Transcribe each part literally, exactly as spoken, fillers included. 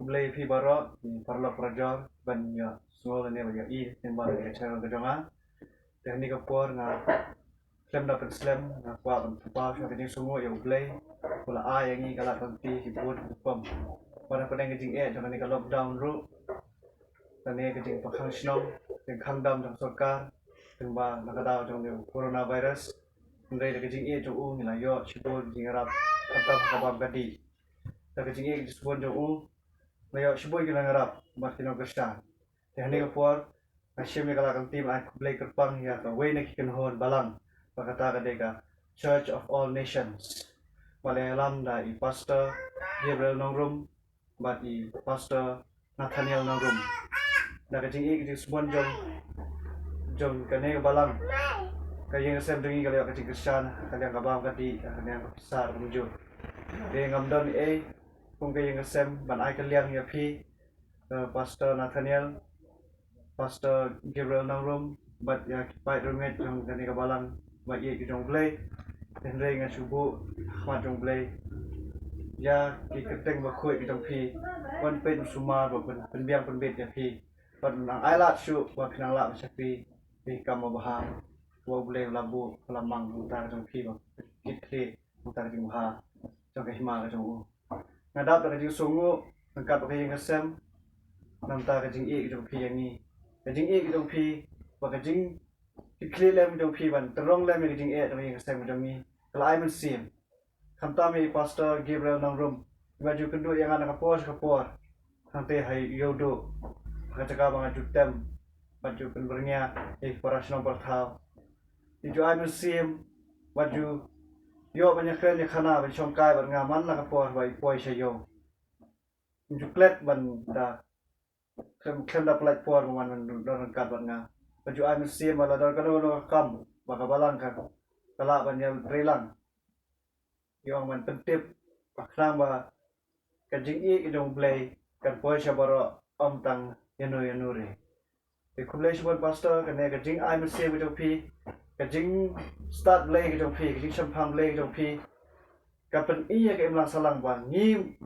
Khublei phi baroh, ki paralok parajor, ban ïa sngewbha ne ban ïa i, ne ban ïa channel ka jong nga. Te ha kane ka por nga khlem da pynslem, nga kwah ban pynpaw sha ka jingsngewnguh ïa U Blei, u la ai ïa ngi ka lad ka lynti, ki bun ki pom. Bad ha pdeng ka jingeh jong kane ka lockdown ruh, kane ka jingpynkhang shnong, jingkhang dam jong sorkar, lyngba na ka daw jong u coronavirus. Hynrei da ka jingïeit jong u ngi la ïoh shibun jingïarap, khamtam ha ka bam ka dih. Da ka jingïeit ka jingsbun jong u, nga ïoh shibun ki nongïarap bad ki nongkyrshan. Te ha kane ka por nga shim ïa ka lad ka lynti ban ai khublei kyrpang ïa kawei na ki kynhun balang, ba kata ka dei ka Church of All Nations, ba la ïalam da i Pastor Gabriel Nongrum bad i Pastor Nathaniel Nongrum. Da ka jingïeit ka jingsbun jong, jong kane ka balang, ka ïing ka sem jong ngi ka la ïoh ka jingkyrshan ha ka liang ka bam ka dih, ha ka liang ka pisa kumjuh. Te ngam don ei kum ka ïing ka sem ban ai kylliang ïa phi, eh, Pastor Nathaniel, Pastor Gabriel Nongrum, bad ïa ki paid rymngeit jong kane ka balang ba ïeit ki jong U Blei. Hynrei nga shu buh ha khmat jong U Blei ïa ki kyrteng bakhuid ki jong phi, ban pynpeit sumar, ban pyn-, pynbiang pynbit ïa phi. Bad nang ai lad shuh ba phin nang lah ban shakri ïa ki kam babha ba U Blei u la buh, u la mang na ka bynta ka jong phi, ba phin kit khlieh na ka bynta ka jingbha jong ka hima ka jong u. Nga dap da ka jingsngewnguh ryngkat bad ka ïing ka sem na ka bynta ka jingïeit ka jong phi ïa ngi. Ka jingïeit ka jong phi, bad ka jingkitkhlieh lem ka jong phi ban tyrong lem ïa ka jingeh jong ka ïing ka sem ka jong ngi, ka la ai mynsiem. Khamtam ïa i Pastor Gabriel Nongrum, ba ju kynduh ïa nga na ka por sha ka por, hangtei ha Ïewduh, ha ka jaka ba nga ju tem bad ju pynbyrngia ïa ki para shnong para thaw. Te ju ai mynsiem bad ju ïoh ban ïakren ïakhana, ban shongkai bad nga man la ka por ba i poi sha ïew. Ju klet ban da khlem, khlem da pyllait por ban wan ban don ryngkat bad nga. Bad ju ai mynsiem ba lada don kano kano ka kam ba ka balang ka, ka lah ban ïatreilang, ïa ong ban pyntip, ba khnang ba ka jingïeit ka jong U Blei kan poi sha baroh, ym tang ïano ïano re. Te khublei shibun Pastor, kane ka jingai mynsiem ka jong phi, ka jingstad Blei ka jong phi, ka jingshemphang Blei ka jong phi, ka pyni ïa ka imlang sahlang ba ngi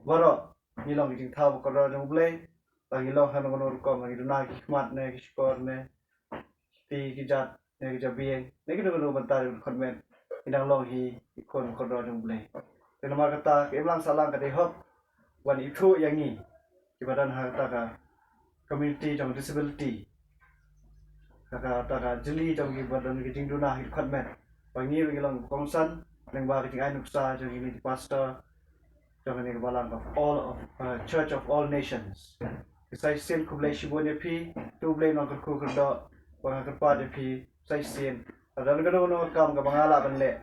baroh ngi long ki jingthaw ba kordor jong U Blei. Ba ngi long ha kano kano rukom, ngi duna ki khmat ne ki shkor ne ki kti ki jait ne ki jabieng ne kino kino bynta jong ka dkhot met, ngi dang long hi ki khun ba kordor jong U Blei. Te namar kata ka imlang sahlang ka dei hok ban ithuh ïa ngi kiba don ha kata ka community jong disability, ha kata ka jylli jong kiba don ki jingduna ha ki dkhot met, ba ngi ruh ngi long kongsan lyngba ka jingai nuksa jong kine ki pastor jong kane ka balang of all of, uh, Church of All Nations. Sa shisien khublei shibun ïa phi, to U Blei un nang kyrkhu kyrdoh, ba nga kyrpad ïa phi sa shisien. Lada don kano kano ka kam kaba nga lah ban leh,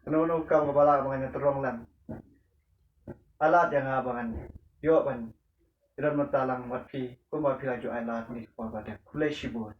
kano kano ka kam kaba lah ba ngan ïatyrong lem, ai lad ïa nga ba ngan ïoh ban ïadon bynta lang bad phi kumba phi la ju ai lad ha kane ka por ba dep. Khublei shibun.